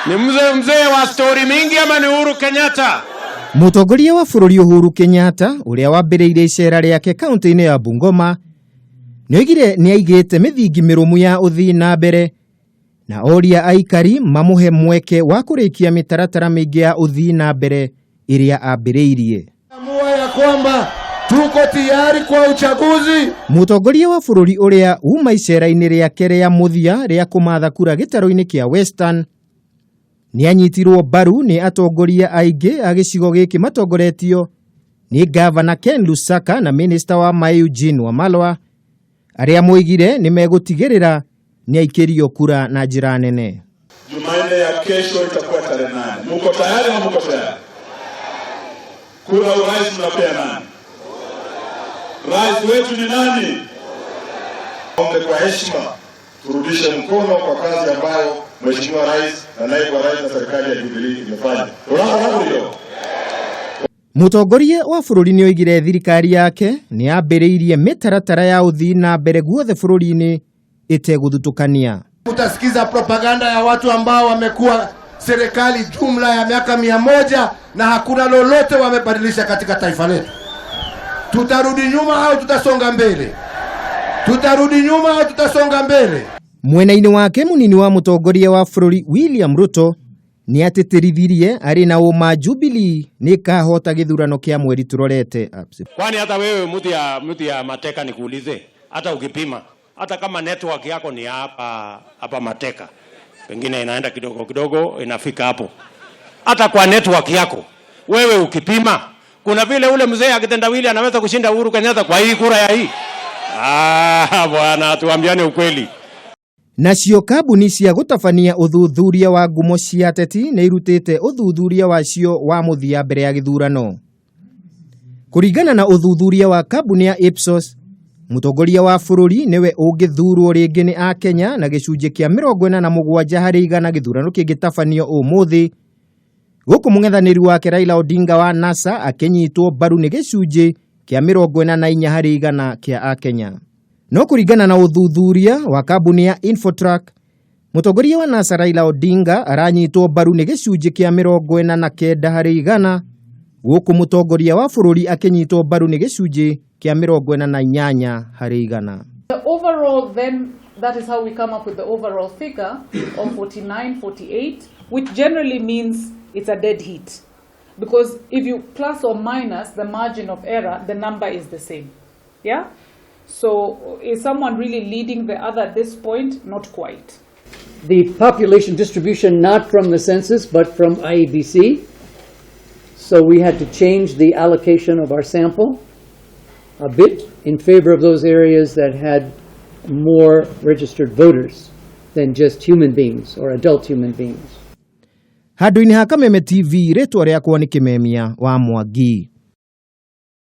Ni mzee mzee wa stori mingi ama ni Uhuru Kenyatta? Mũtongoria wa bũrũri Uhuru Kenyatta, ũrĩa wambĩrĩirie icera rĩake kaunti-inĩ ya Bungoma, nĩoigire nĩaigĩte mĩthingi mĩrũmu ya ũthii na mbere na oria aikari mamũhe mweke wa kũrĩkia mĩtaratara mĩingĩ ya ũthii na mbere ĩrĩa ambĩrĩirie. Amua ya kwamba tuko tayari kwa uchaguzi. Mũtongoria wa bũrũri ũrĩa uma icera-inĩ rĩake rĩa mũthia rĩa kũmatha kura gĩtarũ-inĩ kĩa Western nĩanyitirwo mbaru nĩ atongoria aingĩ a gĩcigo gĩkĩ matongoretio nĩ Gavana Ken Lusaka na minista wa maĩ Eugene Wamalwa, arĩa moigire nĩ megũtigĩrĩra nĩaikĩrio kura na njĩra nene. Jumanne ya kesho itakuwa tarehe 8. Muko tayari au muko tayari? Kura urais mnapea nani? Rais wetu ni nani? Ombe kwa heshima turudishe mkono kwa kazi ambayo Mheshimiwa Rais na naibu wa rais na serikali ya Jubilee imefanya. Unaona? Mũtongoria wa bũrũri nĩoigire thirikari yake nĩyambĩrĩirie mĩtaratara ya ũthii na mbere guothe bũrũri-inĩ ĩtegũthutũkania. Utasikiza propaganda ya watu ambao wamekuwa serikali jumla ya miaka 100 na hakuna lolote wamebadilisha katika taifa letu. Tutarudi nyuma au tutasonga mbele? Tutarudi nyuma au tutasonga mbele? Mwena-inĩ wake, mũnini wa mũtongoria wa bũrũri William Ruto nĩatĩtĩrithirie arĩ na ũma Jubilee nĩĩkahota gĩthurano kĩa mweri tũrorete. Kwani hata wewe mtu ya Mateka, nikuulize, hata ukipima, hata kama network yako ni hapa hapa Mateka, pengine inaenda kidogo kidogo inafika hapo. Hata kwa network yako wewe ukipima, kuna vile ule mzee akitendawili anaweza kushinda Uhuru Kenyatta kwa hii kura ya hii? Ah, bwana, tuambiane ukweli. Nacio kambuni cia gũtabania ũthuthuria wa ngumo cia ateti nĩ irutĩte ũthuthuria wacio wa mũthia mbere ya gĩthurano. Kũringana na ũthuthuria wa kambuni ya Ipsos, mũtongoria wa bũrũri nĩwe ũngĩthurwo rĩngĩ nĩ Akenya na gĩcunjĩ kĩa 47% gĩthurano kĩngĩtabanio ũmũthĩ, gũkũ mũng'ethanĩri wake Raila Odinga wa NASA akĩnyitwo mbaru nĩ gĩcunjĩ kĩa 44% kĩa Akenya. No kũringana na ũthuthuria wa kambuni ya Infotrack, mũtongoria wa NASA Raila Odinga aranyitwo mbaru nĩ gĩcunjĩ kĩa 49%, gũkũ mũtongoria wa bũrũri akĩnyitwo mbaru nĩ gĩcunjĩ kĩa 48%. The overall, then, that is how we come up with the overall figure of 49, 48, which generally means it's a dead heat. Because if you plus or minus the margin of error, the number is the same. Yeah? So is someone really leading the other at this point? Not quite. The population distribution not from the census but from IEBC. So we had to change the allocation of our sample a bit in favor of those areas that had more registered voters than just human beings or adult human beings. Handũ-inĩ ha Kameme TV, rĩtwa rĩakwa nĩ Kĩmemia wa Mwangi.